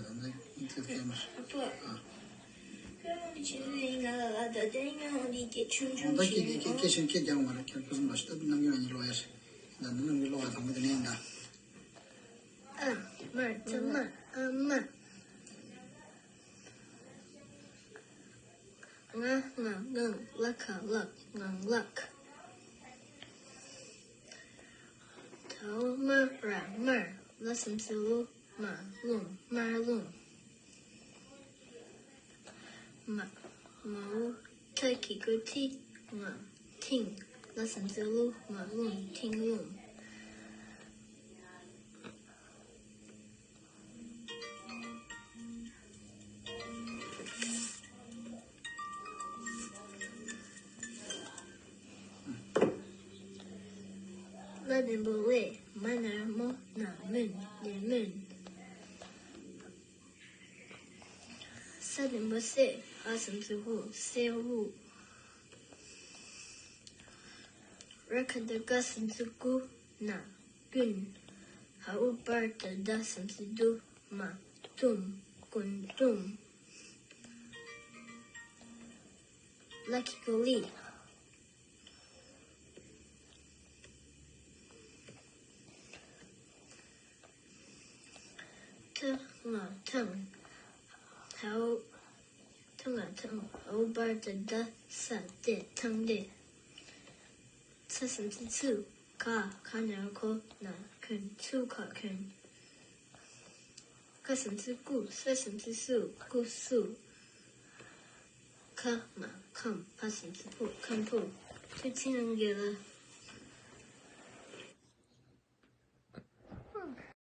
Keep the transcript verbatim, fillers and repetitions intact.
ད་ནི་ཁྱེད་ཀྱིས་མ། ཨ་ཕོ། ཨ། ཁྱོད་རང་གི་ཆེད་དུ་ཡིན་ན་ལ་ད་ལྟ་ཡིན་ན་འདི་སྐད་ཆུང་ཆུང་ད་ཁྱེད་ཀྱིས་ཁྱེད་ཁྱེད་ཤིང་ཁྱེད་རྒྱག་མ་རེད། ཁྱེད་ཕུན་སུམ་ལ་ཤི་ད་ནམ་རྒྱུན་ཨ་ནི་ལོག་ཡ་རེད། ད་ནི་ནམ་རྒྱུན་ལོག་ཡ་དང་པོ་དེ་ནས་ཡིན་ད། ཨ་མ་ཚ་མ་ཨ་མ། ང་ང་ངང་ལ་ཁ་ལག་ངང་ལག །ཐ་འོག་མ་ར་མར། ལ་གསུམ་སེ་ལུ་མ་ལུང་མར་ལུང་། མ་མའོ་ཐ་གི་གུ་ཐི་ང་ཐིང་། ལ་གསུམ་སེ་ལུ་མ་ལུང་ཐིང་ལུང་། ལ་ལྡེམ་པོ་ལེ། མ་ན་རོ་མོ་ན་མོན་ལེ་མོན། ས་ལྡེམ་པོ་སེ། འ་གསུམ་སེ་འུ་སེ་འུ། ར་ག་བཏགས་རྒ་གསུམ་སེ་རྒུ་ན་རྒུན། འ་འུ་བར་ཏ་ད་གསུམ་སེ་དུ་མ་དུམ་རྒུན་དུམ། ལ་གི་གུ་ལི། ཐ་ང་ཐང་། འ་འུ་ཐ་ང་ཐང་། འ་འུ་བར་ཏ་ད་ས་ཏེ་ཐང་ཏེ། ཚ་གསུམ་སེ་ཚུ་ག་ག་ན་རོ་གོ་ན་གོན་ཚུ་ག་གོན། ཀ་གསུམ་སེ་ཀུ་ས་གསུམ་སེ་སུ་ཀུ་སུ། ཁ་མ་ཁམ་ཕ་གསུམ་སེ་ཕུ་ཁམ་ཕུ། ཐུགས་རྗེ་གནང་གི་ལ།